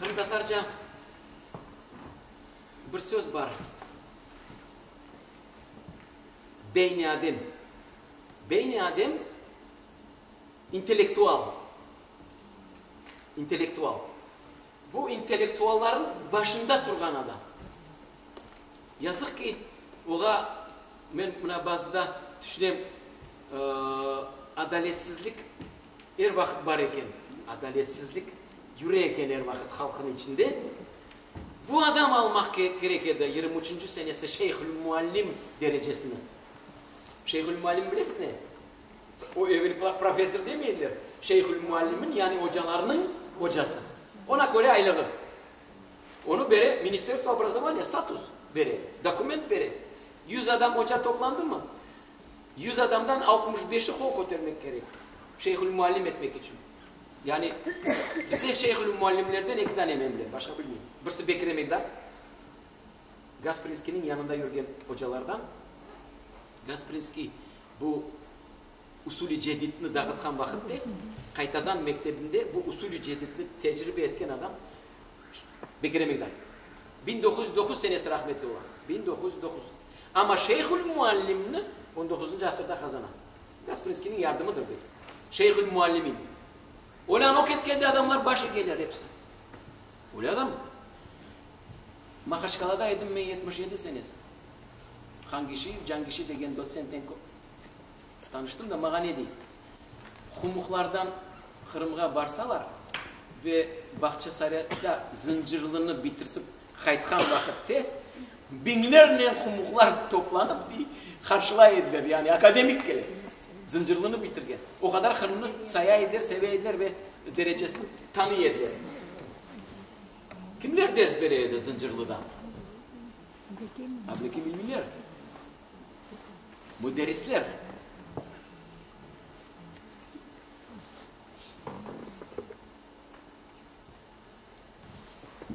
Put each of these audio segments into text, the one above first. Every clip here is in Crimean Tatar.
Qırımtatarca bir söz bar, beyni adem. Beyni adem, intellektual. İntellektual. Bu intellektualların başında turğan adam. Yazıq ki, oğa, men mına bazıda tüşünem, adaletsizlik er vaqıt bar eken, adaletsizlik yüre eken er vaqıt halqnıñ içinde. Bu adam almaq kerek edi 23-nci senesi şeyhül-muallim derecesini. Şeyhül-muallim bilesiz ne? O evel professor demey ediler, şeyhül-muallimin, yani ocalarnıñ ocası. Ona köre aylığı. Onı bere Ministerstvo obrazovaniya, status bere, dokument bere. Yüz adam oca toplandımı, yüz adamdan altmış beşi qol kötermek kerek, şeyhül-muallim etmek içün. Yani bizde şeyhül-muallimlerden eki dane men bilem, başqa bilmeyim. Birisi Bekir Emekdar, Gasprinskiyniñ yanında yürgen ocalardan. Gasprinskiy bu usul-i cedidni dağıtqan vaqıtte, Qaytazan mektebinde bu usul-i cedidni tecribe etken adam Bekir Emekdar. 1909 senesi rahmetli ola. 1909. Amma Şeyhül-Muallimni on doquzıncı asırda qazana. Gasprinskiyniñ yardımıdır belki. Şeyhül-Muallimin. Olân o ketkende adamlar baş egeler episi. Öyle adam. Mahaçkalada edim men 77 senesi. Hangişiyev, Cangişi degen dotsentnen tanıştım da, maña ne dey? Humuhlardan Qırımğa barsalar ve Bağçasarayda Zıncırlını bitirsip qaytqan vaqıtte biñlernen humuhlar toplanıp, dey, qarşılay ediler, yani akademik kele, Zıncırlını bitirgen. O qadar Qırımnı saya ediler, seve ediler ve derecesini tanıy ediler. Kimler ders bere edi Zıncırlıda? Ablâkim İlmiler, müderrisler.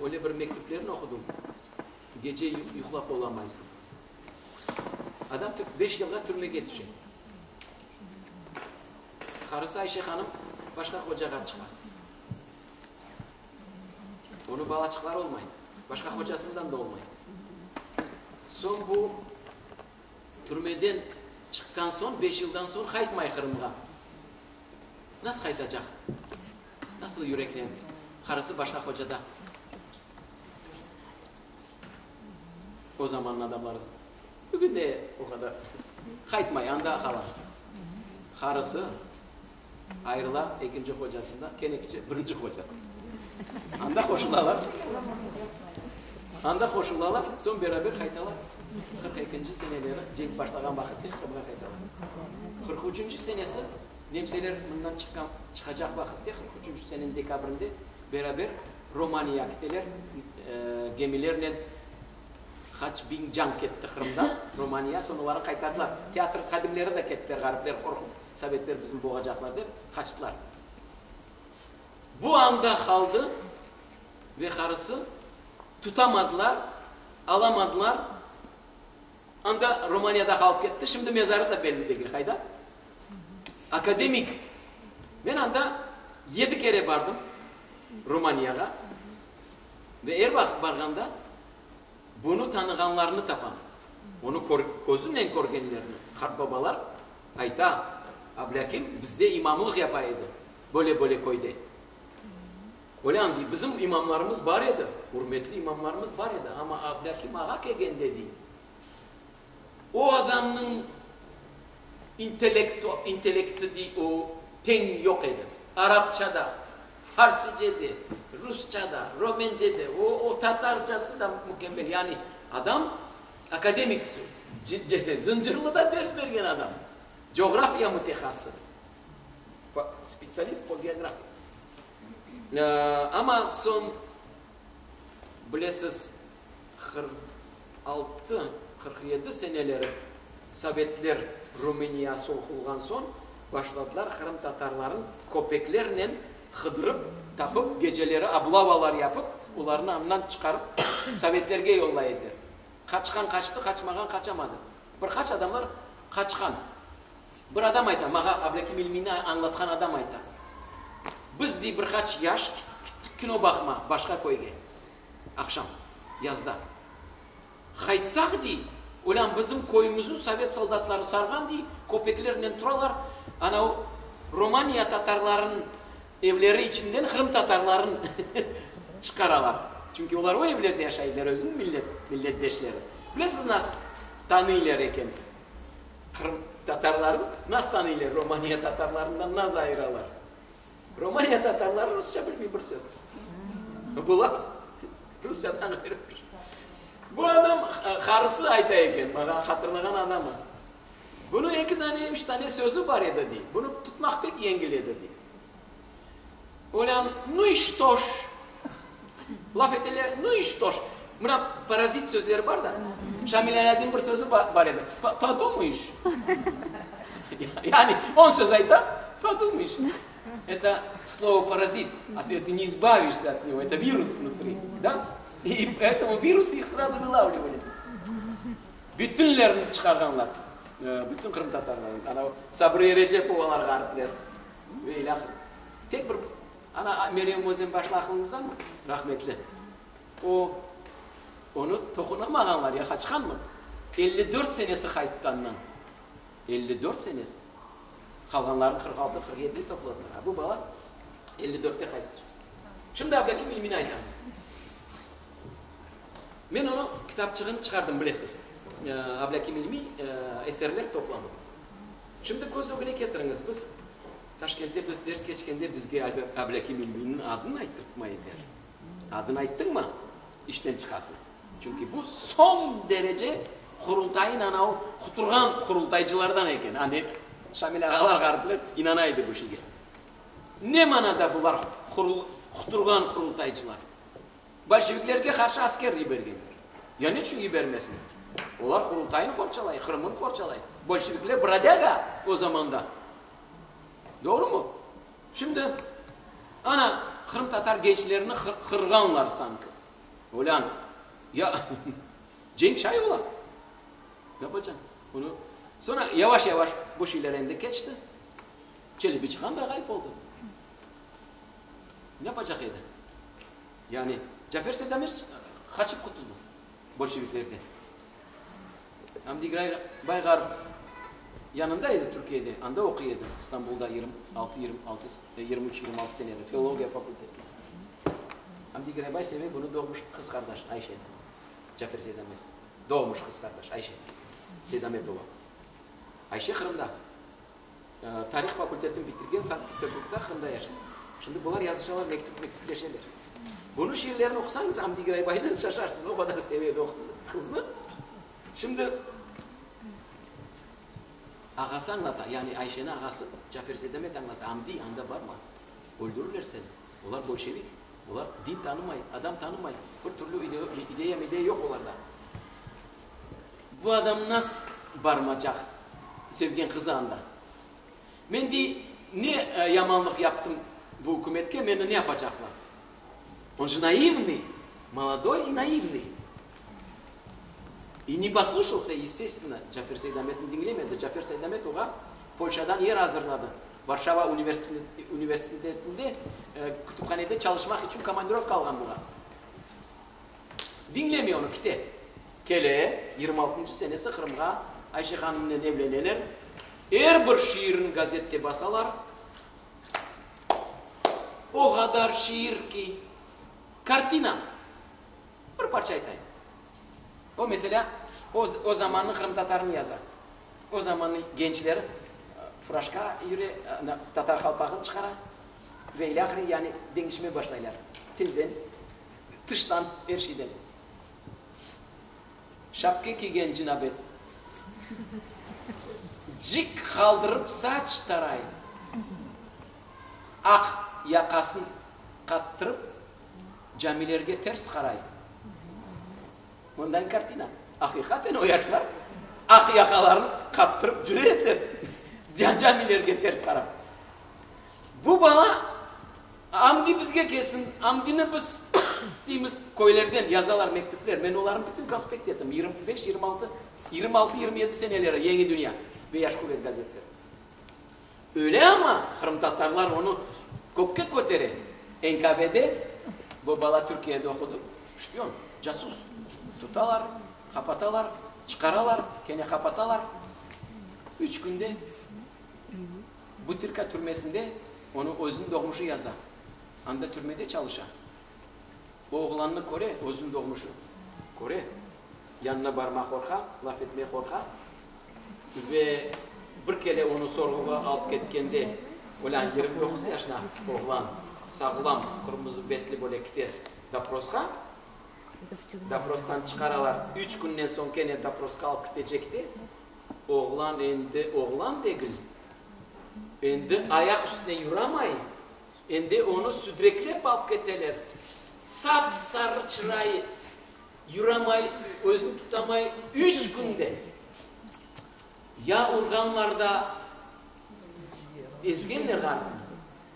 Öyle bir mektüplerini oqudım, gece yuqlap olamaysıñ. Adam beş yılğa türmege tüşe. Qarısı Ayşe hanım başqa qocağa çıqa. Onıñ balaçıqları olmay, başqa hocasından da olmay. Soñ bu türmeden çıqqan soñ, beş yıldan soñ qaytmay Qırımğa. Nasıl qaytacaq? Nasıl yüreklen? Qarısı başqa hocada. O zamannıñ adamları. Bugün de o qadar. Qaytmay, anda qala. Qarısı Ayırıla ekinci hocasından, kene kiçi birinci hocası. Anda qoşulalar. Anda qoşulalar, soñ beraber qaytalar. 42-nci seneleri cenk başlağan vaqıtte Qırımğa qaytalar. 43-nci senesi nemseler mından çıqqan, çıqacaq vaqıtte, 43-nci seneniñ dekabrinde beraber Romaniya kiteler, gemilernen qaç biñ can ketti Qırımdan Romaniya, soñ olarnı qaytardılar. Teatr hadimleri de kettiler, ğaripler qorqup. Sovetler bizni boğacaqlar dep, qaçtılar. Bu anda qaldı ve qarısı tutamadılar, alamadılar. Anda Romaniyada qalıp ketti. Şimdi mezarı da belli degil, qayda. Akademik. Men anda yedi kere bardım Romaniyağa ve er vaqıt barğanda bunı tanığanlarnı tapam. Onı közünen körgenlerni, qartbabalar Ayta, Ablâkim bizde imamlıq yapa edi, böyle-böyle köyde. Olân, dey, bizim imamlarımız bar edi, ürmetli imamlarımız bar edi, amma Ablâkim ağa kelgende, dey, o adamnıñ intellekti, dey, o teñ yoq edi. Arapça da, farsice de, rusça da, romence de, o, o tatarcası da mükemmel. Yani adam Akademik, Zıncırlıda ders bergen adam, coğrafiya mütehassısı, spetsialist po geografiya. Amma soñ, bilesiz, 46, 47 seneleri sovetler Rumıniya soqulğan soñ başladılar qırımtatarların köpeklernen qıdırıp tapıp, geceleri oblavalar yapıp, olarnı andan çıqarıp sovetlerge yollay ediler. Qaçqan qaçtı, qaçmağan qaçamadı. Bir qaç adamlar qaçqan. Bir adam ayta, mağa Ablâkim İlmiyni añlatqan adam ayta. Biz, dey, bir qaç yaş. Kino baqma, başqa köyge. Aqşam, yazda. Qaytsaq, dey, olân bizim köyümizni sovet soldatları sarğan, dey, köpeklernen turalar, ana o Romaniya tatarlarınıñ evleri içinden qırım tatarların çıqaralar. Çünki olar o evlerde yaşaydılar, özüniñ millet, milletdeşleri. Bilesiz nas tanıylar eken qırım tatarların, nas tanıylar, Romaniya tatarlarından naz ayıralar? Romaniya tatarları rusça bilmey bir söz. Bular rusçadan ğayrı bir şey. Bu adam qarısı ayta eken, maña hatırlağan adamı. Bunıñ eki dane, üç dane sözü bar edi, dey. Bunı tutmaq pek yengil edi, dey. Olân, nu i çto j? Laf eteler, nu i çto j? Mına parazit sözleri bar da. Şamil Alâdin bir sözü bar edi, Podumıyeş. Yani on söz ayta, podumıyeş. Eto slovo parazit, a tı ne izbavişsâ ot nego, eto virus vnutri, da? I poetomu virus ih srazu vılavlivali. Bütünlerini çıqarğanlar, bütün qırımtatarlarnı. Ana o Sabriye Recepovalar ğaripler ve ilâhre. Tek bir ana Meryem Özenbaşlı aqlıñızdamı? Rahmetli. O, onı toqunamağanlar, ya qaçqanmı? 54 senesi qayttı andan. 54 senesi. Qalğanlarını 46, 47-de topladılar. A bu bala 54-te qayttı. Şimdi Ablâkim İlmini aytamız. Men onıñ kitapçığını çıqardım, bilesiz. Ablâkim İlmiy eserler toplamı. Şimdi köz ögüne ketiriñiz, biz Taşkentte biz ders keçkende bizge Ablâkim İlmiyniñ adını ayttırtmay ediler. Adını ayttıñmı, işten çıqasıñ. Çünki bu soñ derece Qurultayın anavı quturğan qurultaycılardan eken. Ani Şamil ağalar ğaripler inana edi bu şeyge. Ne manada bular quturğan qurultaycılar? Bolşeviklerge qarşı asker yibergenler. Ya neçün yibermesinler? Olar Qurultayını qorçalay, Qırımını qorçalay. Bolşevikler brodâga o zamanda. Doğrumı? Şimdi, ana, qırımtatar gençlerini qırğanlar sanki. Olân, ya cenk şay ola. Ne yapacañ? Bunı soñra yavaş-yavaş bu şeyler endi keçti. Çelebicihan da ğayıp oldı. Ne yapacaq edi? Yani Cafer Seydamet qaçıp qutuldı bolşeviklerden. Amdi Bay Ğarip yanında edi Türkiyede, anda oquy edi, İstanbulda 26, 26, 23, 26 senede filologiya fakültetinde. Amdi Giraybay seve bunı doğmuş qız qardaşı Ayşeni, Cafer Seydamet, doğmuş qız qardaşı Ayşe Seydametova. Ayşe Qırımda. Tarih fakültetini bitirgen, Sankt-Peterburgda, Qırımda yaşay. Şimdi bular yazışalar, mektüp mektüpleşeler. Bunıñ şiirlerini oqusañız, Amdi Giraybaydan şaşarsız, o qadar seve edi o qıznı. Şimdi ağası añlata, yani Ayşeniñ ağası Cafer Seydamet añlata, Amdi, anda barma, öldürirler seni. Olar bolşevik, olar din tanımay, adam tanımay, bir türlü ideya-mideya yoq olarda. Bu adam nas barmacaq sevgen qızı anda. Men dey, ne yamanlıq yaptım bu ükümetke, meni ne yapacaqlar? On же naivnıy, molodoy i naivnıy. I ne poslušalsâ, estestvenno, Cafer Seydametni diñlemedi. Cafer Seydamet oğa Polşadan yer azırladı. Varşava universitetinde kütüphanede çalışmaq içün komandirovka alğan buğa. Diñlemey onı, kite. Kele, yirmi altıncı senesi Qırımğa Ayşe hanımnen evleneler. Er bir şiirini gazette basalar. O qadar şiir ki, kartina. Bir parça aytayım. O, meselâ, o, o zamannıñ qırımtatarını yaza. O zamannıñ gençleri furaşka yüre, tatar qalpağını çıqara ve ilâhre, yani deñişme başlaylar tilden. Tıştan, er şeyden. Şapke kiygen cinabet. Cik qaldırıp saç taray. Aq yaqasın qattırıp, camilerge ters qaray. Mındayın kartina. Aqiqaten o yaşlar aq yaqalarını qattırıp cüre ediler, camilerge ters qarap. Bu bala Amdi bizge kelsin, Amdini biz isteymiz. Köylerden yazalar mektüpler. Men olarnı bütün konspekt ettim. 25, 26, 26, 27 seneleri Yeñi dünya ve Yaş quvet gazetleri. Öyle amma qırımtatarlar onı kökke kötere. NKVD. Bu bala Türkiyede oqudı, şpion, casus. Tutalar, qapatalar, çıqaralar, kene qapatalar. Üç künde Butırka türmesinde onı özüniñ doğmuşı yaza. Anda türmede çalışa. O oğlannı köre, özüniñ doğmuşı köre, yanına barmağa qorqa, laf etmege qorqa. Ve bir kere onı sorğuğa alıp ketkende, olân 29 yaşına oğlan, sağlam, qırmızı betli böyle kite doprosqa. Doprostan çıqaralar, üç künden soñ kene doprosqa alıp ketecekte, oğlan endi oğlan degil, endi ayaq üstüne yuramay, endi onı südreklep alıp keteler. Sap-sarı çırayı, yuramay, özüni tutamay, üç künde ya urğanlar da ezgenler ğarpnı,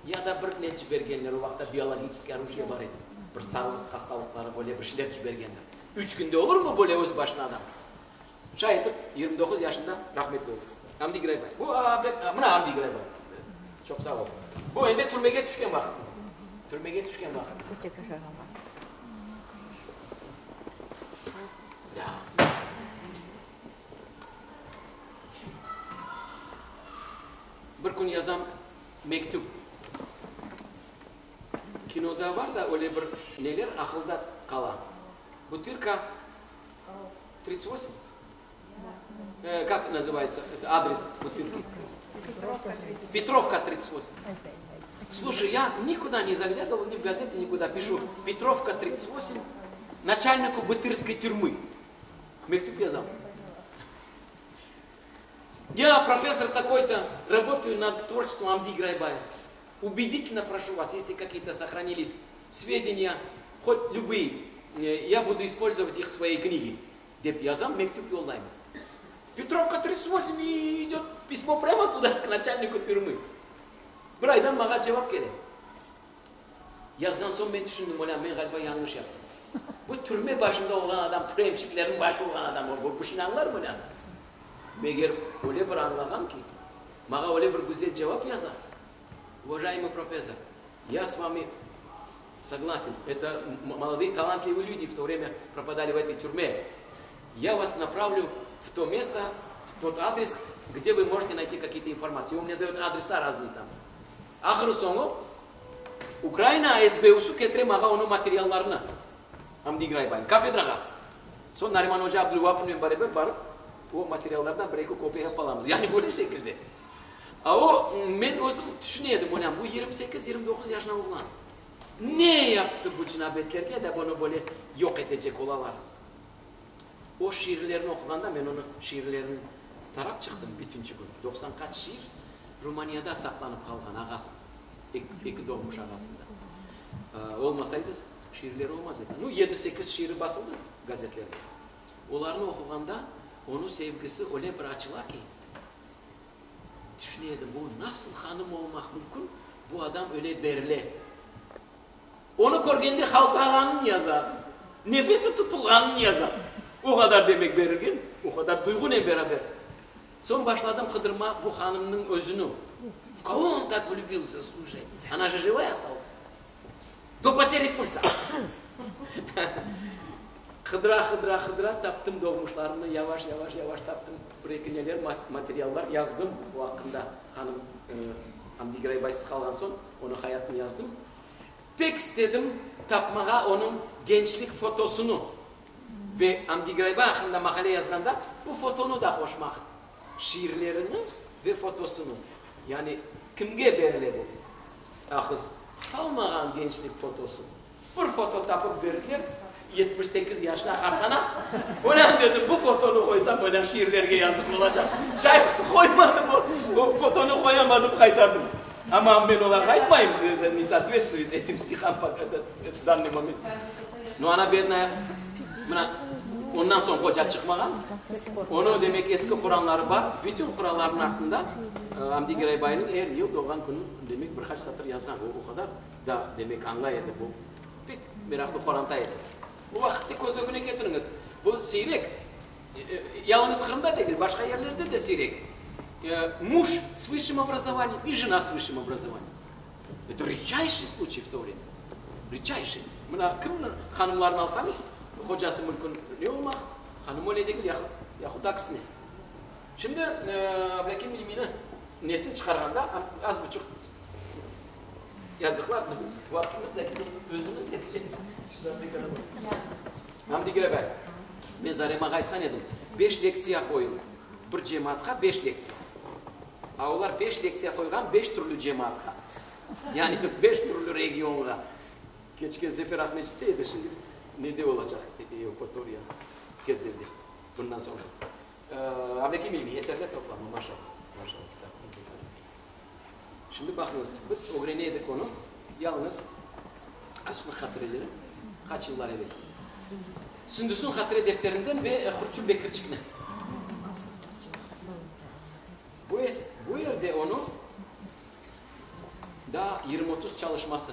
ya da bir ne cibergenler, o vaqıtta biologiçeskiy orujye bar edi, bir sağlıq hastalıqları böyle bir şeyler cibergenler. Üç künde olurmı böyle öz başına adam? Şay etip, 29 yaşında rahmetli oldı. Amdi Giraybay. Bu, mına Amdi Giraybay. Çoq sağ ol. Bu endi türmege tüşken vaqıt. Türmege tüşken vaqıt. Da. Bir kün yazam mektüp. Kinoda var da öyle bir neler aqılda qala. Butırka 38? Kak nazıvayetsâ adres Butırki? Petrovka 38. Sluşay, ya nikuda ne zaglâdывал, ni v gazety, nikuda. Pişu, Petrovka 38, načalniku Butırskoy türmı. Mektüp yazam. Ya, professor takoy-to, rabotayu nad tvorçestvom Amdi Giraybayev. Ubeditelno proшу vas, esli kakiye-to sohraniliz svedeniya, hot lübıye, ya budu ispolzovat ih v svoyey knige, dep yazam, mektüp yollayım. Petrovka 38 idet pismo prâmo tuda, k načalniku türmı. Bir aydan maña cevap kele. Yazğan soñ men tüşündim, olân, men ğaliba yañlış yaptım. Bu türme başında olğan adam, türemşiklerniñ başı olğan adam, o bu işni añlarmı, olân? Meger öyle bir añlağan ki, maña öyle bir güzel cevap yaza, Uvajaemıy professor, ya s vami soglasen, eto molodые talantливые люди v to vremya propadali v etoy türme, ya vas napravlyu v to mesto, v tot adres, gde vı možete nayti kakiye-to informatsiyi. O mne dayot adresa raznıy tam. Ahırı soñu, Ukraina SBU-sı ketire maña onıñ materiallarını, Amdi Giraybaynıñ, kafedrağa. Soñ Nariman oca Abdulvapovnen beraber barıp, o materiallardan bir-eki kopiya yapıp alamız. Yani böyle şekilde. A o, men özüm tüşüne edim, olân, bu 28, 29 yaşına oğlan. Ne yaptı bu cinabetlerge de bunı böyle yoq etecek olalar? O şiirlerini oquğanda, men onıñ şiirlerini tarap çıqtım bitinci kün, 90 qaç şiir Rumaniyada saqlanıp qalğan ağası, eki doğmuş ağasında. Olmasaydı, şiirleri olmaz edi. Nu, yedi-sekiz şiiri basıldı gazetlerde. Olarnı oquğanda, onıñ sevgisi öyle bir açıla ki, tüşüne edim, bu nasıl hanım olmaq mümkün, bu adam öyle berile. Onı körgende qaltırağanını yaza qız, nefesi tutulğanını yaza. O qadar demek berilgen, o qadar duyğunen beraber. Soñ başladım qıdırma bu hanımnıñ özüni. V kogo on tak vlübilsâ, sluşay, ona je живая осталась? Do poteri pulsa. Qıdıra, qıdıra, qıdıra taptım doğmuşlarımnı, yavaş, yavaş, yavaş taptım bir-eki neler, materiallar yazdım o aqqında. Hanım Amdi Giraybaysız qalğan soñ onıñ hayatını yazdım. Pek istedim tapmağa onıñ gençlik fotosını ve Amdi Giraybay aqqında maqale yazğanda bu fotonı da qoşmaq, şiirlerini ve fotosını. Yani kimge berile bu? Aqız qalmağan gençlik fotosı. Bir foto tapıp berdiler, 78 yaşına qartana. Olân dedim, bu fotonı qoysam, olân şiirlerge yazıq olacaq. Şay qoymadım, o fotonı qoyamadım, qaytardım. Amma men olarğa aytmayım, ne sootvetstvuet etim stiham poka v dannıy moment. No, ona bednaya, mına, ondan soñ qoca çıqmağan. Onıñ, demek, eski Quranları bar. Bütün Quranlarnıñ artında Amdi Giraybaynıñ er yıl doğğan künü, demek, bir qaç satır yazğan. O, o qadar da, demek, añlay edi bu. Pek meraqlı qoranta edi. Bu vaqıtte köz ögüne ketiriñiz, bu siyrek, yalıñız Qırımda degil, başqa yerlerde de siyrek, muj s vısşim obrazovaniyem i jena s vısşim obrazovaniyem. Eto redçayşiy sluçiy v to vremâ. Riçayşiy. Mına, kimni, hanımlarnı alsañız, hocası mümkün ne olmaq, hanım öyle degil, yahut aksine. Şimdi, Ablâkim İlmiyni nesin çıqarğanda, az buçuq yazdıqlar, bizim vaqtımız da kete, özümiz de ketemiz. Hamdi Girabay, men Zaremağa aytqan edim, beş lektsiya qoyuñ, bir cemaatqa beş lektsiya. A olar beş lektsiya qoyğan beş türlü cemaatqa. Yani beş türlü regionğa. Keçken sefer Aqmescitte edi, şimdi nede olacaq, Yevpatoriya, Kezlevde, bundan soñra. Ablâkim İlmiy, eserler toplamı, maşallah, maşallah, kitap. Şimdi baqıñız, biz ögrene edik onı, yalıñız açlıq hatireleri, qaç yıllar evel. Sündüsün hatire defterinden ve Hurtçu Bekirçikni. Bu, bu yerde onı Daa 20-30 çalışması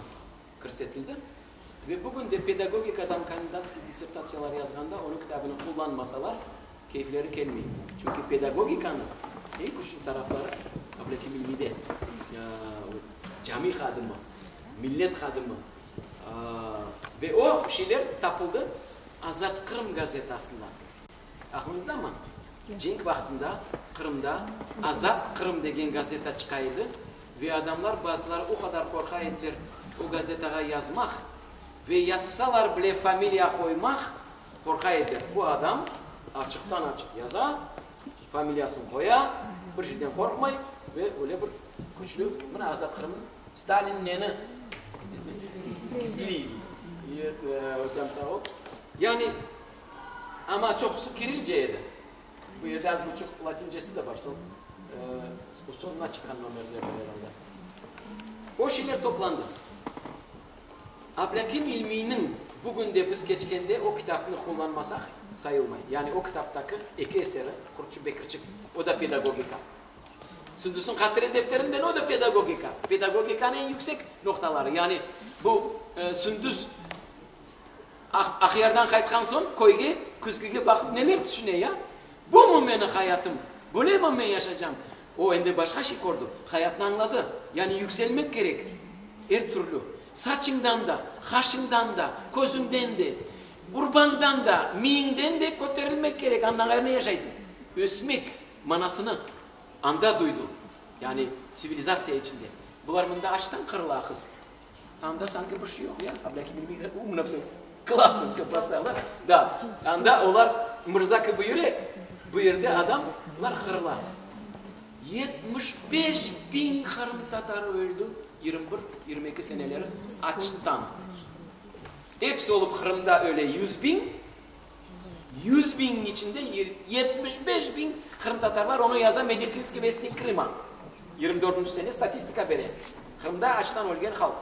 kirsetildi ve bugün de pedagogikadan kandidatskiy dissertatsiyalar yazğanda onıñ kitabını qullanmasalar, keyfleri kelmey. Çünki pedagogikanıñ eñ küçlü tarafları Ablâkim İlmiyde, cami hadimi, millet hadimi ve o şeyler tapıldı Azat Qırım gazetasında. Aqlıñızdamı? Cenk vaqtında Qırımda Azat Qırım degen gazeta çıqa edi ve adamlar bazıları o qadar qorqa ediler o gazetağa yazmaq ve yazsalar bile familiya qoymaq qorqa ediler. Bu adam açıqtan-açıq yaza, familiyasını qoya, bir şeyden qorqmay ve öyle bir küçlü, mına Azat Qırım Stalin neni gizliy. Ocam sağ ol. Yani Amma çoqusı kirilce edi. Bu yerde az buçuq latincesi de bar, soñ, soñuna çıqqan nomerler bar herhalde. O şeyler toplandı. Ablâkim İlmiyniñ bugün de biz keçkende o kitapnı qullanmasaq sayılmay. Yani o kitaptaki eki eseri, Qurtçu Bekirçik, o da pedagogika. Sündüsniñ hatire defterinden o da pedagogika. Pedagogikanıñ eñ yüksek noqtaları. Yani bu Sündüs Aqyardan qaytqan soñ, köyge, küzgüge baqıp neler tüşüne, ya? Bumı meni hayatım? Bölemi men yaşacam? O endi başqa şey kördi, hayatnı añladı. Yani yükselmek kerek er türlü. Saçıñdan da, qaşıñdan da, közüñden de, urbañdan da, miyiñden de köterilmek kerek, andan ğayrı ne yaşaysıñ? Ösmek manasını anda duydu, yani tsivilizatsiya içinde. Bular mında açtan qırıla, qız. Anda sanki bir şey yoq ya, Ablâkim İlmiy umno vse, klassno vse postavila. Da, anda olar mırza kibi yüre, bu yerde adamlar qırıla. 75 biñ qırımtatarı öldi 21, 22 seneleri açtan. Episi olıp Qırımda öle 100 biñ, 100 biñniñ içinde 75 biñ qırımtatarlar, onı yaza Meditsinskiy vestnik Krıma, 24-nci sene statistika bere, Qırımda açtan ölgen halq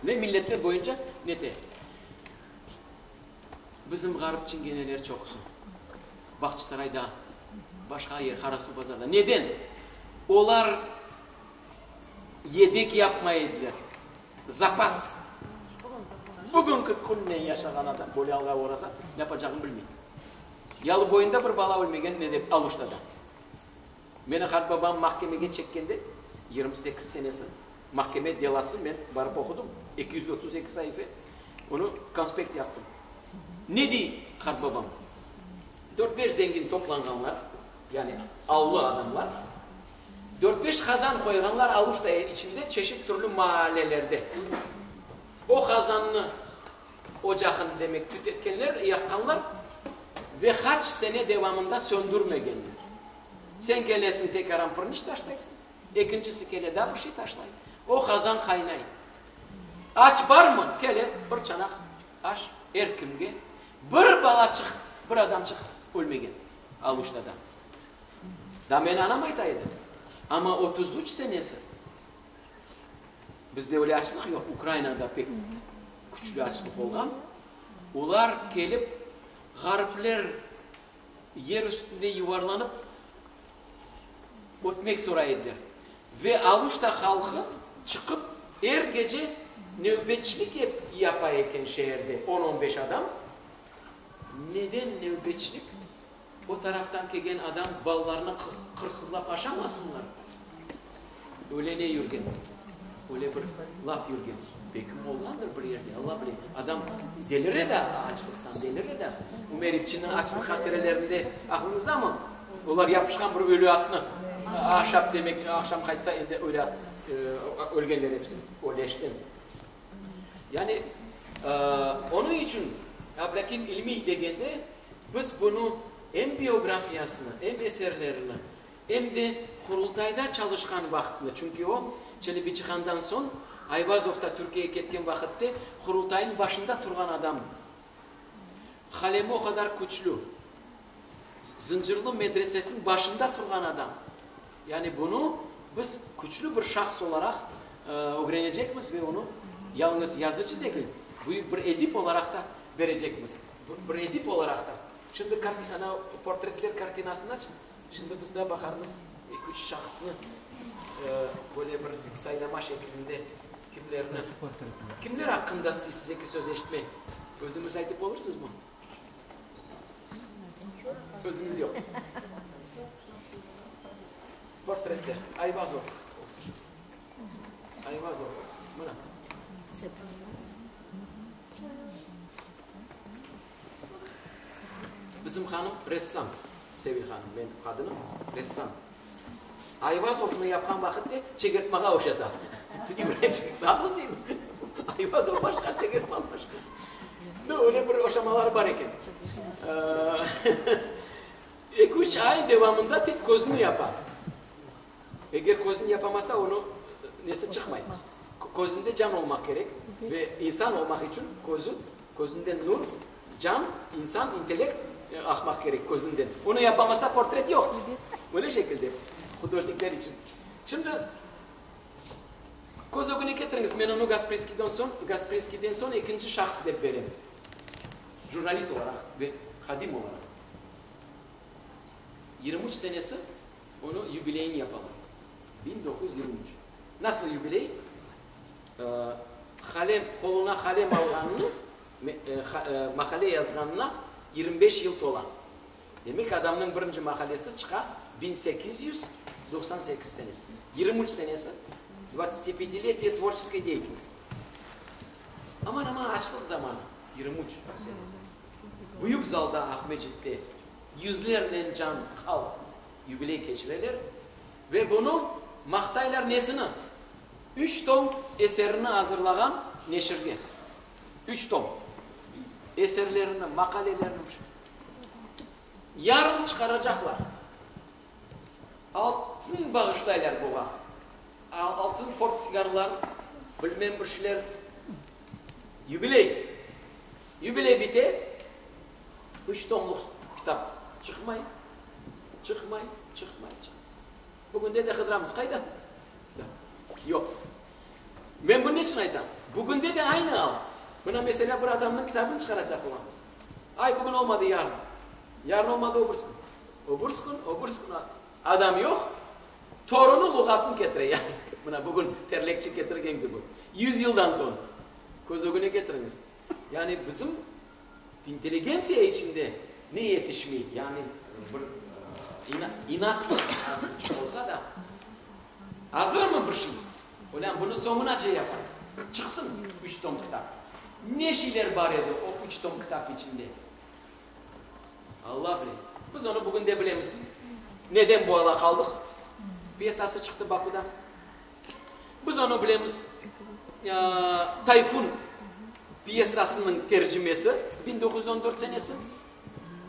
ve milletler boyunca nete. Bizim ğarip çingeneler çoqusı Bağçasarayda, başqa yer, Qarasuvbazarda. Neden? Olar yedek yapmay ediler. Zapas. Bugünki künnen yaşağan adam böyle alğa oğrasa, ne yapacağını bilmey. Yalı boyunda bir bala ölmegen, ne dep, Aluştada. Meni qartbabam mahkemege çekkende, 28 senesi, mahkeme delası men barıp oqudım, 232 saife, onı konspekt yaptım. Ne dey qartbabam? Dört-beş zengin toplanğanlar, yani allı adamlar, Dört-beş qazan qoyğanlar Aluşta içinde çeşit türlü maallelerde. O qazannı, ocaqını demek, tütetkenler, yaqqanlar ve qaç sene devamında söndürmegenler. Sen kelesiñ, tekaran pırnıç taşlaysıñ, ekincisi kele, daa bir şey taşlay. O qazan qaynay. Aç barmı? Kele, bir çanaq aş er kimge. Bir balaçıq, bir adamçıq ölmegen Aluştada. Daa meni anam ayta edi. Amma 33 senesi bizde öyle açlıq yoq, Ukrainada pek küçlü açlıq olğan. Olar kelip, ğaripler yer üstünde yuvarlanıp, ötmek soray ediler. Ve Aluşta halqı çıqıp, er gece nevbetçilik yapa eken şeerde, on-on beş adam. Neden nevbetçilik? O taraftan kelgen adam balalarını qırsızlap aşamasınlar. Öyle ne yürgen? Öyle bir laf yürgen. Belki olğandır bir yerde. yerde, Alla bile. Adam delire de açlıqtan, delire de. Ümer İpçiniñ açlıq hatirelerinde aqlıñızdamı? Olar yapışqan bir ölü atnı aşap, demek, aqşam qaytsa, endi ölü at, ölgenler episi, o leşten. Yani, onıñ içün Ablâkim İlmiy degende, biz bunı em biografiyasını, em eserlerini, em de Qurultayda çalışqan vaqtını, çünki o, Çelebicihandan soñ Ayvazov da Türkiyege ketken vaqıtte Qurultaynıñ başında turğan adam. Qalemi o qadar küçlü. Zıncırlı medresesiniñ başında turğan adam. Yani bunı biz küçlü bir şahs olaraq ögrenecekmiz ve onı yalıñız yazıcı degil, büyük bir edip olaraq da berecekmiz. Bir edip olaraq da. Şimdi ana, portretler kartinasını aç. Şimdi biz de baqarmız eki-üç şahısnı böyle bir saylama şeklinde kimlerni, kimler aqqında isteysiz eki söz eşitmek? Özüñiz aytıp olursızmı? Özüñiz yoq. Portretler. Ayvazov olsun. Ayvazov olsun. Mına. Bizim hanım ressam. Sevil hanım, menim qadınım, ressam. Ayvazovnı yapqan vaqıtte çegertmağa oşata. İbraim Çegertma deymi? Ayvazov başqa, çegertma başqa. No, öyle bir oşamaları bar eken. Eki-üç ay devamında tek közüni yapa. Eger közüni yapamasa, onı nesi çıqmay. Közünde can olmaq kerek ve insan olmaq içün közü, közünden nur, can, insan, intellekt aqmaq kerek közünden. Onı yapamasa, portret yoq. Böyle şekilde hudojnikler içün. Şimdi köz ögüne ketiriñiz, men onı Gasprinskiyden soñ, Gasprinskiyden soñ ekinci şahıs dep berem. Jurnalist olaraq ve hadim olaraq. 23 senesi onı yubileyini yapalar. 1923. Nasıl yubiley? Qalem, qoluna qalem alğanını, maqale yazğanına 25 yıl tola. Demek, adamnıñ birinci maqalesi çıqa 1898 senesi. 23 senesi, dvadtsatipyatiletiye tvorçeskoy deyatelnosti. Aman-aman açlıq zamanı, 23 senesi. Büyük zalda Aqmescitte yüzlernen can halq yubiley keçireler ve bunı maqtaylar nesini? Üç tom eserini azırlağan neşirge. Üç tom. Eserlerini, maqalelerini. Yarın çıqaracaqlar. Altın bağışlaylar buğa. Altın portsigarlar, bilmem bir şeyler. Yubiley. Yubiley bite, üç tomluq kitap çıqmay, çıqmay, çıqmay, çıqmay. Bugünde de qıdıramız. Qayda? Yoq. Men bunı niçün aytam? Bugünde de aynı al. Mına, meselâ, bir adamnıñ kitabını çıqaracaq olamız. Ay, bugün olmadı, yarın. Yarın olmadı, öbürs kün. Öbürs kün, öbürs kün. Adam yoq, torunı luğatnı ketire. Yani, mına bugün terlekçi ketirgen kibi. Yüz yıldan soñ. Köz ögüne ketiriñiz. Yani bizim intelligentsiya içinde ne yetişmey? Yani bir inatlıq az buçuq olsa da, azırmı bir şey? Olân, bunı soñunace yapayıq. Çıqsın üç tom kitap. Ne şeyler bar edi o üç tom kitap içinde? Alla bile. Biz onı bugün de bilemiz. Neden bu ala qaldıq? Pyesası çıqtı Bakuda. Biz onı bilemiz. Tayfun pyesasınıñ tercimesi 1914 senesi.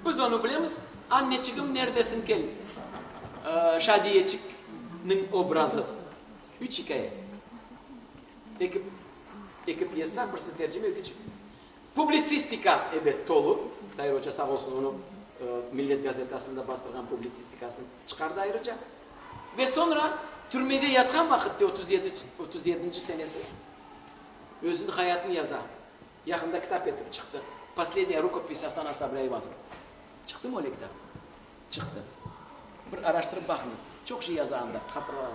Biz onı bilemiz. Anneçigim, neredesin kel? Şadiyeçikniñ obrazı. Üç ikâye. Eki, eki pyesa, birisi tercime, ekinci. Publitsistika, ebet, tolu. Tair oca sağ olsun, onı Millet gazetasında bastırğan publitsistikasını çıqardı ayrıca. Ve soñra türmede yatqan vaqıtte, 37, 37-nci senesi, özüniñ hayatını yaza. Yaqında kitap etip çıqtı. Poslednâya rukopis Asan Sabri Ayvazova. Çıqtımı öyle kitap? Çıqtı. Bir araştırıp baqıñız. Çoq şey yaza anda, hatıralar.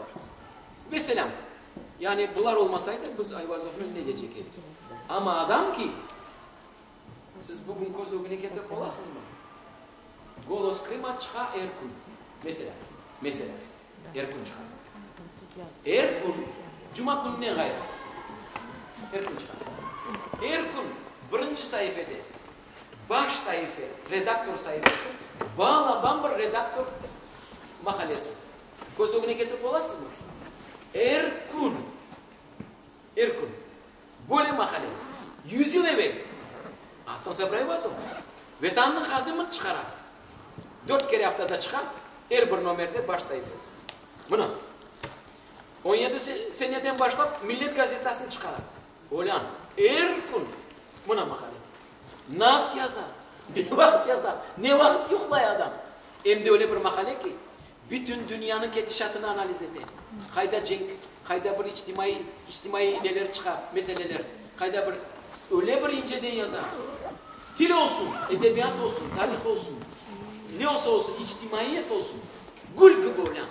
Veselâm. Yani bular olmasaydı, biz Ayvazovnı ne decek edik? Amma adam ki, siz bugün köz ögüne ketirip olasızmı? Golos Krıma çıqa er kün. Meselâ, meselâ, er kün çıqa. Er kün, cuma kününden ğayrı, er kün çıqa. saifede, baş saife, redaktor saifesi, balaban bir redaktor maqalesi. Köz ögüne ketirip olasızmı? Er kün, er kün böyle maqale. Yüz yıl evel. A, soñ Sabri Ayvazov Vetannıñ hadimini çıqara. Dört kere aftada çıqa, er bir nomerde baş saifesi. Mına, 17 seneden başlap Millet gazetasını çıqara. Olân, er kün mına maqale. Nas yaza, ne vaqıt yaza, ne vaqıt yuqlay adam. Em de öyle bir maqale ki, bütün dünyanıñ ketişatını analiz ete. Qayda cenk, qayda bir içtimaiy, içtimaiy neler çıqa, meseleler, qayda bir, öyle bir inceden yaza. Til olsun, edebiyat olsun, tarih olsun, ne olsa olsun, içtimaiyet olsun, gül kibi olân.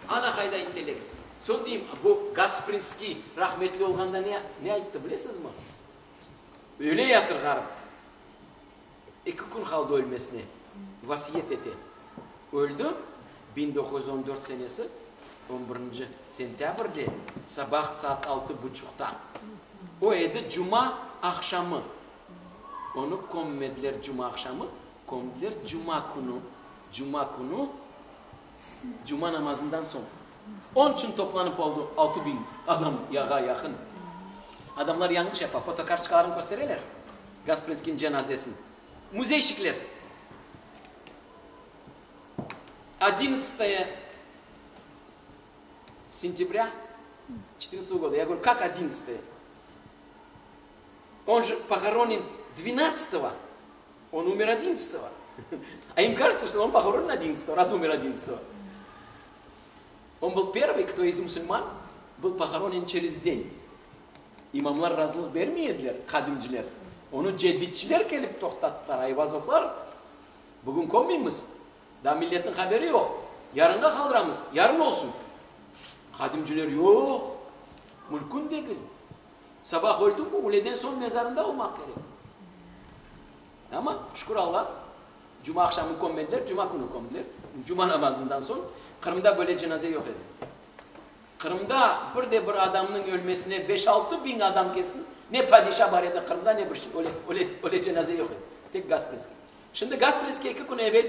Ana qayda intellekt. Soñ deyim, bu Gasprinskiy rahmetli olğanda ne, ne ayttı, bilesizmi? Öle yatır ğarip. Eki kün qaldı ölmesine. Vasiyet ete. Öldi, 1914 senesi, on birinci sentâbrde, sabah saat altı buçuqta. O edi cuma aqşamı. Onı kömmediler cuma aqşamı, kömdiler cuma künü, cuma künü, Cuma namazından soñ. Onıñ içün toplanıp oldı 6000 adam, yağa yaqın. Adamlar yañlış yapa, fotokartoçkalarını köstereler, Gasprinskiyniñ cenazesini. Müzeyşikler. Odinnatsatoye sentâbrâ çetırnadtsatogo goda. Ya govorю, kak odinnatsatoye? On je pohoronen dvenadtsatogo. On umer odinnatsatogo. A im kažется, что on pohoronen odinnatsatogo, raz umer odinnatsatogo. On byl pervıy, kto iz musulman byl pohoronen çerez den. İmamlar razılıq bermey ediler, qadimciler. Onı cedidçiler kelip toqtattılar, Ayvazovlar, bugün kömmeymiz, daa milletniñ haberi yoq, yarınğa qaldıramız, yarın olsun. Qadimciler, yoq, mülkün degil. Sabah öldü bu, üleden soñ mezarında olmaq kerek. Amma, şükür Alla, cuma aqşamı kömmediler, cuma künü kömdiler. Cuma namazından soñ. Qırımda böyle cenaze yoq edi. Qırımda bir de bir adamnıñ ölmesine beş-altı biñ adam kelsin, ne padişa bar edi Qırımda, ne bir şey, öyle, öyle, öyle cenaze yoq edi. Tek Gasprinskiy. Şimdi Gasprinskiy eki kün evel,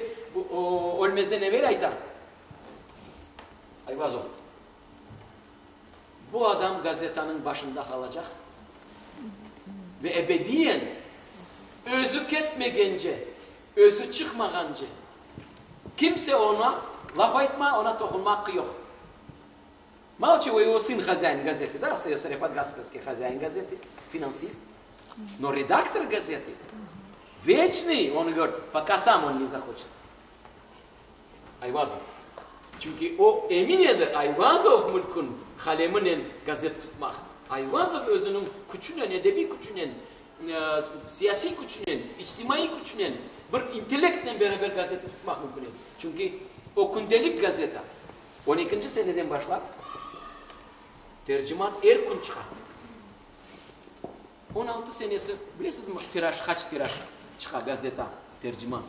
ölmezden evel ayta, Ayvazov, Bu adam gazetanıñ başında qalacaq ve ebediyen özü ketmegence, özü çıqmağance kimse oña laf aytma, oña toqunma aqqı yoq. Malo çego, ego sın hozâin gazetı, da, ostayötsâ Refat Gasprinskiy, hozâin gazetı, finansist, no redaktor gazetı veçnıy, on govorit, poka sam on ne zahoçet. Ayvazov. Çünki o emin edi, Ayvazov mülkün qaleminen gazet tutmaq. Ayvazov özüniñ küçünen, edebiy küçünen, siyasiy küçünen, içtimaiy küçünen, bir intellektnen beraber gazetni tutmaq mümkün edi. Çünki o kündelik gazeta, on ekinci seneden başlap, Terciman er kün çıqa. 16 senesi, bilesizmi, tiraj, qaç tiraj çıqa gazeta Terciman?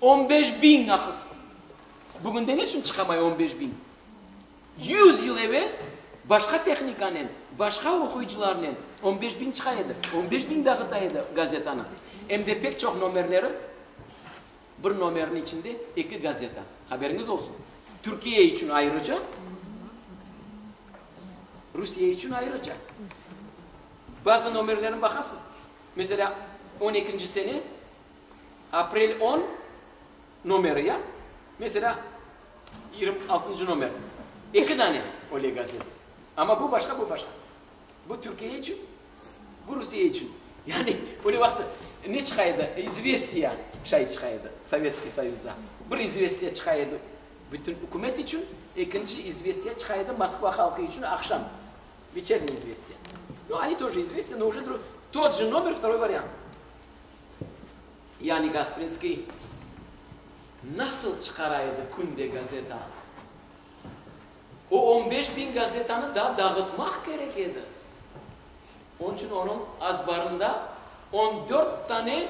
15 biñ aqız. Bugünde neçün çıqamay 15 biñ? 100 yıl evel başqa tehnikanen, başqa oquyıcılarnen 15 biñ çıqa edi. 15 biñ dağıta edi gazetanı. Em de pek çoq nomerleri, bir nomerniñ içinde eki gazeta. Haberiñiz olsun. Türkiye içün ayrıca, Rusiye içün ayrıca. Bazı nomerlerini baqasız. Meselâ, 12-nci sene aprel 10 nomeri ya, meselâ, 26-ncı nomer. Eki dane öyle gazeta. Amma bu başqa, bu başqa. Bu Türkiye içün, bu Rusiye içün. Yani, öyle vaqıt ne çıqa edi? İzvestiya şay çıqa edi Sovetskiy Soyuzda. Bir izvestiya çıqa edi bütün ükümet içün, ekinci izvestiya çıqa edi Moskva halqı içün aqşam. Вечернее известие. Ну, они тоже известия, но уже друг... тот же номер, второй вариант. Yani Gasprinskiy nasıl çıqara edi künde gazeta? O 15 biñ gazetanı da dağıtmaq kerek edi. Onıñ içün onıñ azbarında 14 tane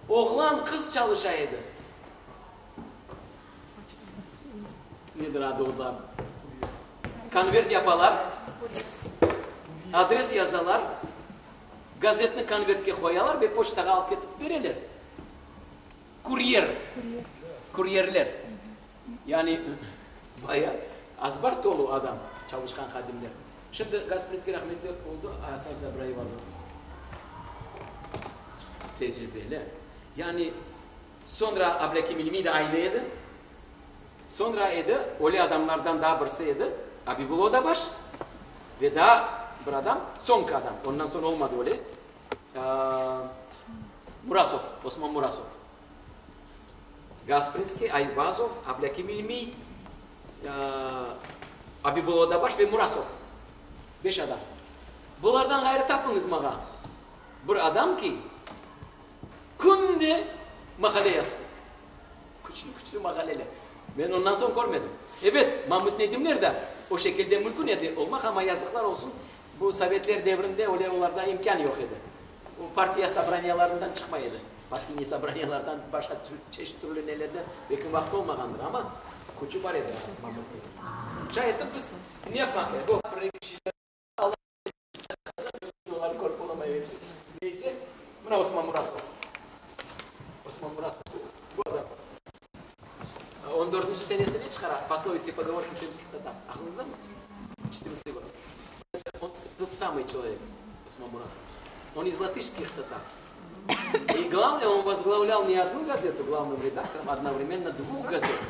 oğlan qız çalışa edi. Nedir adı olar? Konvert yapalar, adres yazalar. Gazetni konvertke qoyalar ve poçtağa alıp ketip bereler. Kuryer. Kuryerler. Yani baya azbar tolu adam, çalışqan hadimler. Şimdi Gasprinskiy rahmetli oldı, Asan Sabri Ayvazov tecribeli. Yani soñra Ablâkim İlmiy de aynı edi. Soñra edi, öyle adamlardan daa birisi edi, Abibulla Odabaş ve daa bir adam, soñki adam, ondan soñ olmadı öyle, Murasov, Osman Murasov. Gasprinskiy, Ayvazov, Ablâkim İlmiy, Abibulla Odabaş ve Murasov. Beş adam. Bulardan ğayrı tapıñız maña bir adam ki, künde maqale yazsın. Küçlü-küçlü maqaleler. Men ondan soñ körmedim. Ebet, Mamut Nedimler de o şekilde mümkün edi olmaq, amma yazıqlar olsun, bu sovetler devrinde öyle olarda imkân yoq edi. O partiya sobraniyalarından çıqmay edi. Partiyniy sobraniyalardan, başqa çeşit türlü nelerden belki vaqtı olmağandır, amma küçü bar edi Mamut Nedimniñ. Şay etip biz ne yapmaq kerek? Bu bir eki şeyler Olarnı körip olamayım episi. Neyse, mına Osman Murasov. Osman Murasov bu adam. On dörtünci senesi ne çıqara? Poslovitsa i pogovorki krımskih tatar. Aqlıñızdamı? Четырнадцатый год. Он тот самый человек, Osman Murasov. Он из латышских татар. И главное, он возглавлял не одну газету главным редактором, одновременно двух газет.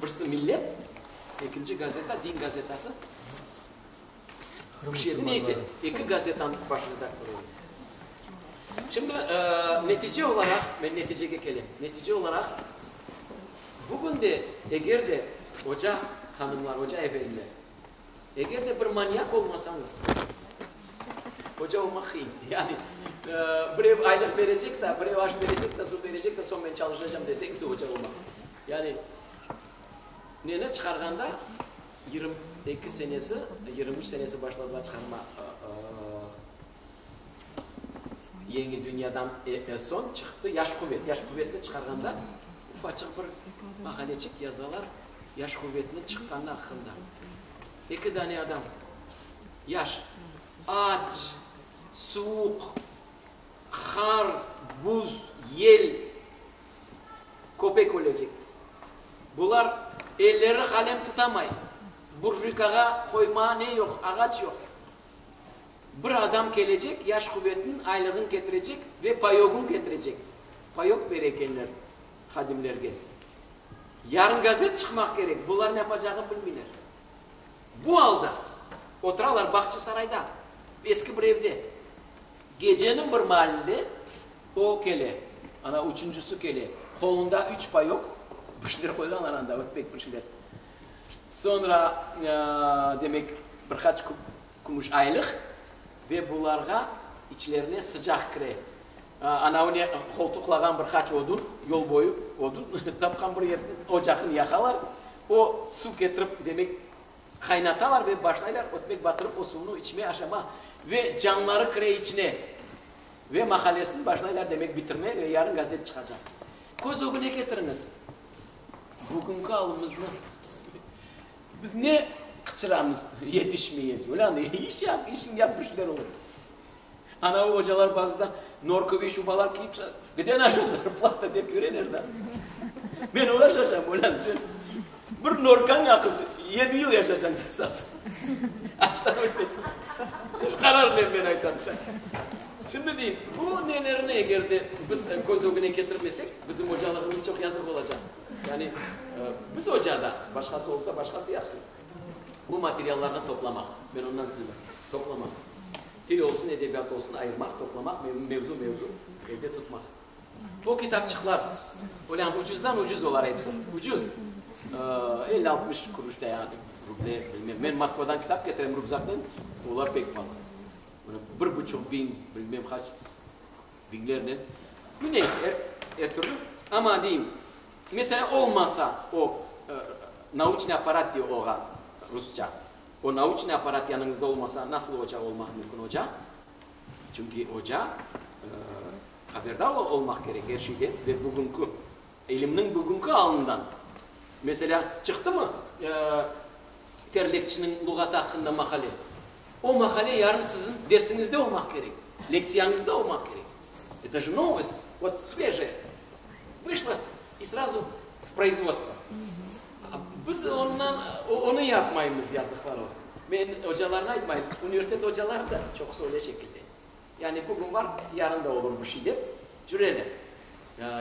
Birisi Millet, ekinci gazeta, din gazetası. Bir şey, neyse, eki gazetanıñ baş redaktorı edi. Şimdi, netice olaraq, men neticege kelem, netice olaraq, bugün de, eger de, oca hanımlar, oca efendiler, eger de bir manyak olmasañız, oca olmaq qıyın. Yani, birev aylıq berecek da, birev aş berecek da, suv berecek da, soñ men çalışacam deseñiz, oca olmazsıñız. Yani, neni çıqarğanda, 22 senesi, 23 senesi başladılar çıqarma Yeñi dünyadan soñ çıqtı Yaş quvet. Yaş quvetni çıqarğanda ufaçıq bir maqaleçik yazalar Yaş quvetniñ çıqqanı aqqında. Eki dane adam, yaş, aç, suvuq, qar, buz, yel, Köpek ölecek. Bular elleri qalem tutamay. Burjuykağa qoymağa ne yoq, ağaç yoq. Bir adam kelecek, yaş quvetniñ aylığın ketirecek ve payogın ketirecek. Payok bere ekenler hadimlerge. Yarın gazet çıqmaq kerek, bular ne yapacağını bilmeyler. Bu alda oturalar Bağçasarayda, eski bir evde. Geceniñ bir maalinde o kele, ana, üçüncisi kele, qolunda üç payok, bir şeyler qoyğanlar anda, ötmek bir şeyler. Soñra, demek, bir qaç kümüş aylıq ve bularğa içlerine sıcaq kire. Anavı ne, qoltuqlağan bir qaç odun, yol boyu odun tapqan bir yerden ocaqnı yaqalar, o suv ketirip, demek, Qaynatalar ve başlaylar ötmek batırıp o suvnı içme, aşama ve canları kire içine. Ve maqalesini başlaylar demek bitirme ve yarın gazet çıqacaq. Köz ögüne ketiriñiz bugünki alımıznı. Biz ne qıçıramız yetişmey, ulân iş yap, işiñ yap bir şeyler olur. Anavı ocalar bazıda norkovıy şubalar kiyip çıqa, Gde naşa zarplata dep yüreler da. Men oña şaşam, olân sen bir norkañ aqız yedi yıl yaşacañ sen satsañ. Açtan ölmeycek. Qararnen men aytam. Şimdi deyim, bu nelerni eger de biz köz ögüne ketirmesek, bizim ocalığımız çoq yazıq olacaq. Yani biz oca da, başqası olsa başqası yapsın. Bu materiallarnı toplamaq, men ondan sildim, toplamaq. Til olsun, edebiyat olsun, ayırmaq, toplamaq, mevzu-mevzu elde tutmaq. O kitapçıqlar, olân ucuzdan ucuz olar episi, ucuz, elli-altmış kuruş da ya, ruble, bilmem. Men Moskvadan kitap ketirem rükzaknen, olar pek palı. Bir buçuq biñ, bilmem qaç biñlernen. Neyse, er, er türlü. Amma deyim, meselâ, olmasa o nauçnıy apparat dey oğa rusça. O nauçnıy apparat yanıñızda olmasa, nasıl oca olmaq mümkün oca? Çünki oca haberdar olmaq kerek er şeyden ve bugünki ilimniñ bugünki alından. Meselâ, çıqtımı Terlekçiniñ luğatı aqqında maqale? O maqale yarın siziñ dersiñizde olmaq kerek. Lektsiyañızda olmaq kerek. Это же новость, vot svejaya, vışla i srazu v proizvodstvo. Biz ondan, onı yapmaymız, yazıqlar olsun. Men ocalarnı aytmayım, universitet ocaları da çoqusı öyle şekilde. Yani bugün bar, yarın da olur bir şey dep cüreler.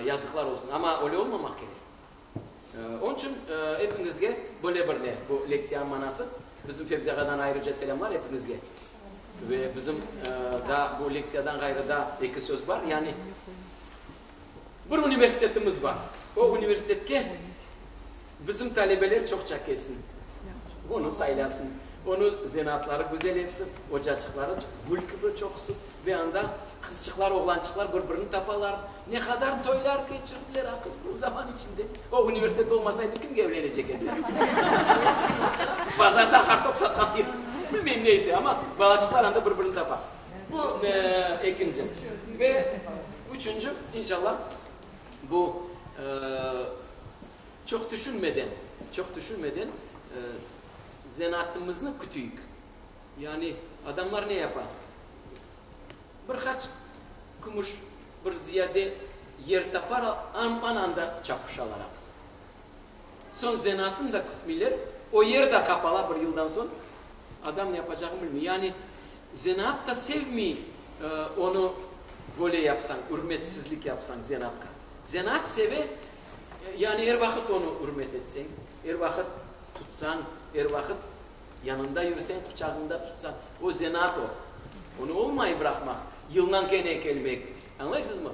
Yazıqlar olsun, amma öyle olmamaq kerek. Onıñ içün epiñizge böyle bir ne, bu lektsiyanıñ manası, bizim Fevzi ağadan ayrıca selâmlar epiñizge. Ve bizim daa bu lektsiyadan ğayrı daa eki söz bar, yani bir universitetimiz bar, o universitetke bizim talebeler çoqça kelsin, onı saylasın, onı zenaatları güzel episi, ocaçıqları gül kibi çoqusı ve anda qızçıqlar, oğlançıqlar bir-birini tapalar, ne qadar toylar keçirdiler, a qız, bu zaman içinde o universitet olmasaydı kimge evlenecek ediler? Bazarda qartop satqan bilmeyim neyse, amma balaçıqlar anda bir-birini tapa. Bu ekinci. Ve üçünci, inşallah, bu çoq tüşünmeden, çoq tüşünmeden zenaatımıznı kütüyik. Yani adamlar ne yapa? Bir qaç kümüş, bir ziyade yer tapar, aman anda çapışalar aqız. Soñ zenaatını da kütmeyler, o yer de qapala bir yıldan soñ, adam ne yapacağını bilmey. Yani zenaat da sevmey onı böyle yapsañ, ürmetsizlik yapsañ zenaatqa. Zenaat seve, yani er vaqıt onı ürmet etseñ, er vaqıt tutsañ, er vaqıt yanında yürseñ, quçağıñda tutsañ, o zenaat o. Onı olmay bıraqmaq, yılnan kene kelmek. Añlaysızmı?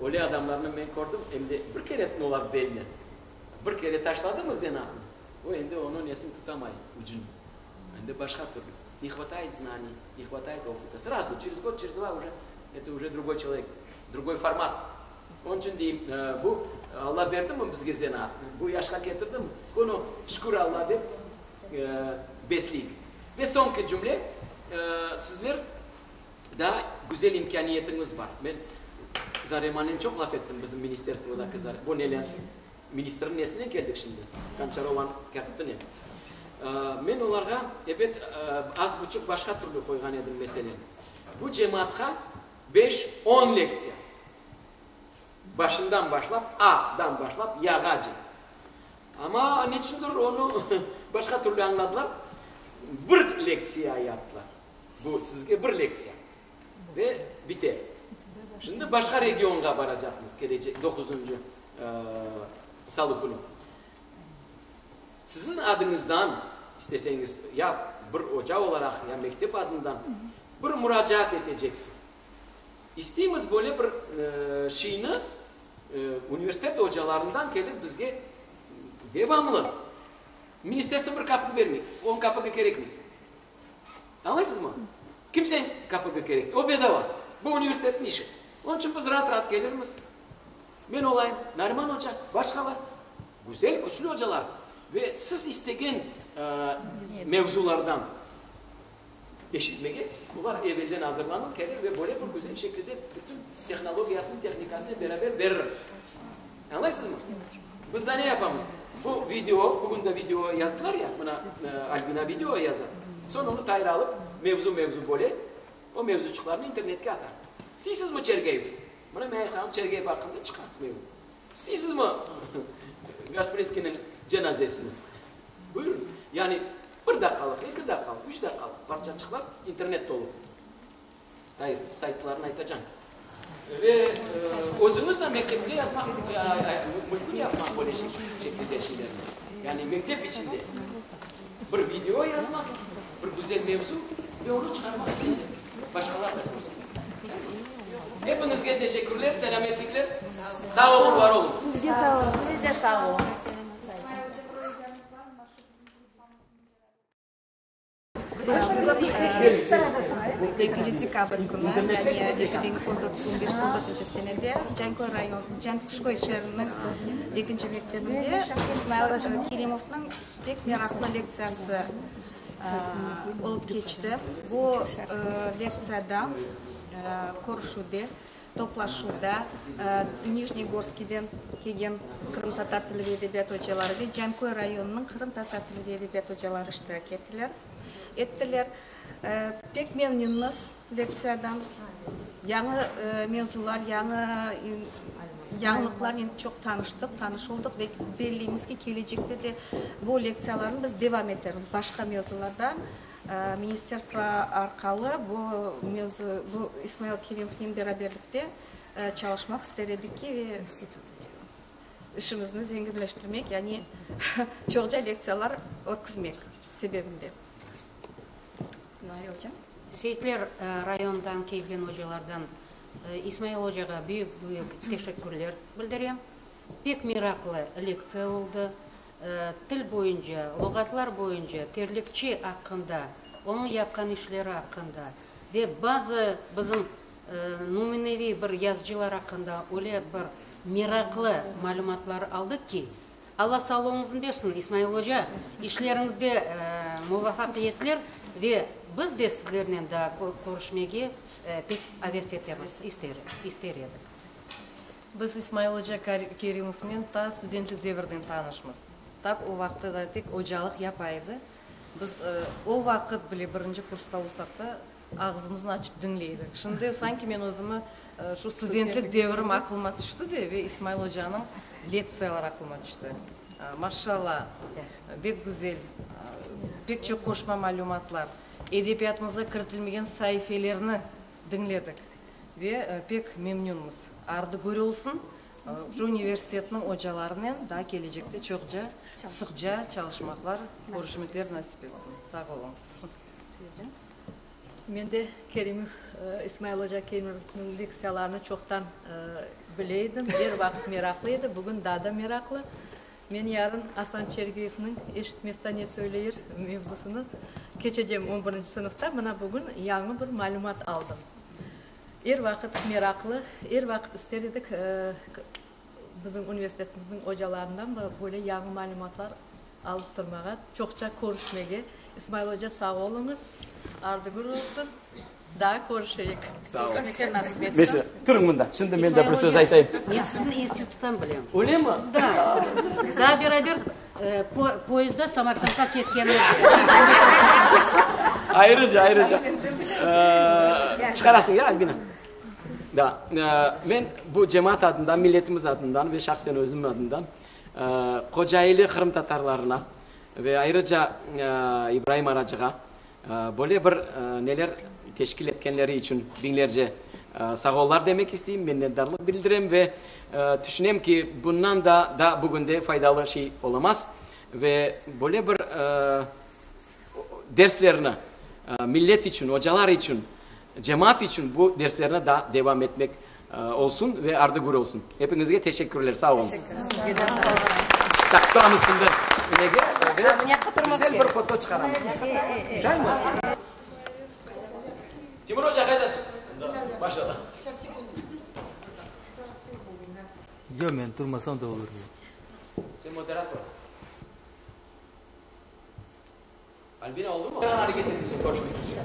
Öyle adamlarnı men kördim, em de bir kere olar belli. Bir kere taşladımı zenaatnı, o endi onıñ nesini tutamay, ucunı. Endi başqa türlü. Ne hvatayet znaniy, ne hvatayet opıta. Srazu, çerez god, çerez dva uje, eto uje drugoy çelovek, drugoy format. Onıñ içün deyim, bu Alla berdimi bizge zenaatnı, bu yaşqa ketirdimi, bunı şükür Alla dep besleyik. Ve soñki cümle, sizler Daa güzel imkâniyetiñiz bar. Men Zaremanen çoq laf ettim, bizim ministerstvodaki Zare, bu neler, ministrniñ nesinen keldik şimdi, Gonçarovanıñ kâğıtınen. Men olarğa, ebet, az buçuq başqa türlü qoyğan edim meseleni. Bu cemaatqa beş, on lektsiya, başından başlap, A-dan başlap, Y-ğace. Amma niçündir onı başqa türlü añladılar, bir lektsiya yaptılar. Bu sizge bir lektsiya. Ve bite. Şimdi başqa regionğa baracaqmız kelecek doquzıncı salı künü. Siziñ adıñızdan, isteseñiz, ya bir oca olaraq, ya mektep adından bir muracaat eteceksiz. İsteymiz böyle bir şeyni universitet ocalarından kelip bizge devamlı, ministerstvo bir kapik bermey, on kapigi kerekmey. Añlaysızmı? Kimseniñ kapigi kerek, o bedava. Bu universitetniñ işi. Onıñ içün biz raat-raat kelirmiz. Men olayım, Nariman oca, başqalar. Güzel, küçlü ocalar. Ve siz istegen mevzulardan eşitmege olar evelden azırlanıp kelir ve böyle bir güzel şekilde bütün tehnologiyasını, tehnikasını beraber berir. Añlaysızmı? Biz da ne yapamız? Bu video, bugün de video yazdılar ya, mına Albina video yaza. Soñ onı tayra alıp, mevzu-mevzu böle, o mevzuçıqlarnı internetke ata. İsteysizmi Çergeyev? Mına men aytqanım Çergeyev aqqında çıqa mevzu. İsteysizmi Gasprinskiyniñ cenazesini? Buyurın. Yani bir daqqalıq, eki daqqalıq, üç daqqalıq parçaçıqlar internet tolu. Tayr, saytlarını aytacam. Ve özüñiz de mektepte yazmaq mümkün yapmaq böyle şekilde şeylerni. Yani mektep içinde bir video yazmaq, bir güzel mevzu ve onı çıqarmaq başqalar da körsin. Epiñizge teşekkürler, selâmetlikler. Sağ oluñ, var oluñ. Sizge sağ oluñ. Siz de sağ oluñız. Ekinci dekabr künü, yani 2014, 15 on dörtünci senede Canköy rayon, Canköy şeeriniñ ekinci mektebinde İsmail Kerimovnıñ pek meraqlı lektsiyası olıp keçti. Bu lektsiyada, körüşüvde, toplaşuvda Nijnegorskiyden kelgen qırımtatar tili ve edebiyatı ocaları ve Canköy rayonınıñ qırımtatar tili ve edebiyatı ocaları iştirak ettiler. Pek memnünmiz lektsiyadan. Yañı mevzular, yañı yañılıqlarnen çoq tanıştıq, tanış oldıq ve belleymiz ki, kelecekte de bu lektsiyalarnı biz devam etermiz. Başqa mevzulardan ministerstvo arqalı bu mevzu, bu İsmail Kerimovnen beraberlikte çalışmaq ister edik ki, ve işimizni zenginleştirmek, yani çoqca lektsiyalar ötkizmek sebebinde. Nari ocam. Seyitler rayonından kelgen ocalardan İsmail ocağa büyük-büyük teşekkürler bildirem. Pek meraqlı lektsiya oldı. Til boyunca, luğatlar boyunca, terlikçi aqqında, onıñ yapqan işleri aqqında ve bazı bizim nümüneviy bir yazıcılar aqqında öyle bir meraqlı malümatlar aldıq ki, Alla sağlığıñıznı bersin, İsmail oca, işleriñizde muvafaqiyetler ve biz de sizlernen daa körüşmege pek aves etemiz, ister edik. Biz İsmail oca Kerimovnen ta studentlik devirden tanışmız. Tap o vaqıtta da tek ocalıq yapa edi. Biz o vaqıt bile birinci kursta olsaq da, Ağzımıznı açıp diñley edik. Şimdi sanki men özümi şu studentlik devirim aqılıma tüşti de ve İsmail ocanıñ lektsiyaları aqılıma tüşti. Maşşalla, bek güzel, pek çoq qoşma malümatlar, edebiyatımızğa kiritilmegen saifelerni diñledik ve pek memnünmiz. Ardı gör olsun, şu universitetniñ ocalarınen daa kelecekte çoqca, sıqca çalışmaqlar, körüşmekler nasip etsin. Sağ oluñız. Men de Kerimov, İsmail oca Kerimovnıñ lektsiyalarını çoqtan bile edim, er vaqıt meraqlı edi, bugün daa da meraqlı. Men yarın Asan Çergiyevniñ Eşit mefta ne söyleyir mevzusını keçecem on birinci sınıfta, mına bugün yañı bir malümat aldım. Er vaqıt meraqlı, er vaqıt ister edik bizim universitetimizniñ ocalarından böyle yañı malümatlar alıp turmağa, çoqça körüşmege. İsmail oca, sağ oluñız, ardı-gür olsun, daa körüşeyik. Sağ ol. Neyse, turıñ mında, şimdi men de bir söz aytayım. Men sizni instituttan bilem. Öylemi? Da. Daa beraber poyezdda Samarqandqa ketkenimizde. Ayrıca, ayrıca. Çıqarasıñ, ya, Albina? Da. Men bu cemaat adından, milletimiz adından ve şahsen özüm adından Kocaeli qırımtatarlarına ve ayrıca İbraim Aracığa böyle bir neler teşkil etkenleri içün biñlerce sağollar demek isteyim, minnetdarlıq bildirem ve tüşünem ki, bundan da daa bugünde faydalı şey olamaz ve böyle bir derslerni millet içün, ocalar içün, cemaat içün bu derslerni daa devam etmek olsun ve ardı-gür olsun. Epiñizge teşekkürler, sağ olun. Tak, turamız şimdi nege ve güzel bir foto çıqaramız. Şaymı? Timur oca, qaydasıñ? Maşallah. Yoq, men turmasam da olur. Sen moderator. Albina, oldu mu? Areket edecek, körüşmek içün.